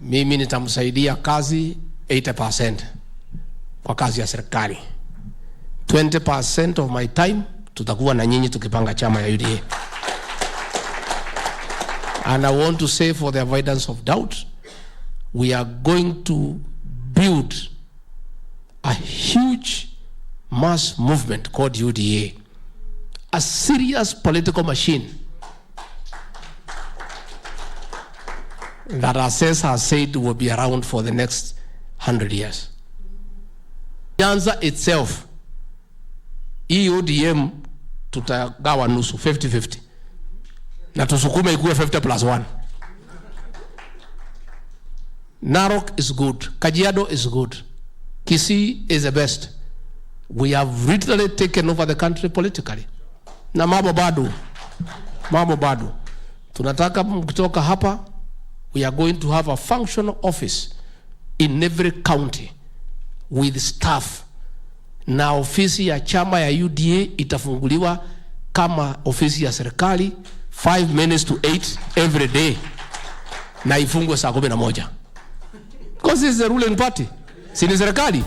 Mimi nitamsaidia kazi 80% kwa kazi ya serikali. 20% of my time tutakuwa na nyinyi tukipanga chama ya UDA. And I want to say, for the avoidance of doubt, we are going to build a huge mass movement called UDA, a serious political machine that Assess has said will be around for the next 100 years. Nyanza itself, hii ODM tutagawa nusu 50-50 na tusukume ikuwe 50 plus 1. Narok is good. Kajiado is good. Kisii is the best. We have literally taken over the country politically. Na mambo bado. Mambo bado. Tunataka mkitoka hapa, we are going to have a functional office in every county with staff. Na ofisi ya chama ya UDA itafunguliwa kama ofisi ya serikali 5 minutes to 8 every day, na ifungwe saa 11. Because it's the ruling party. Si ni serikali?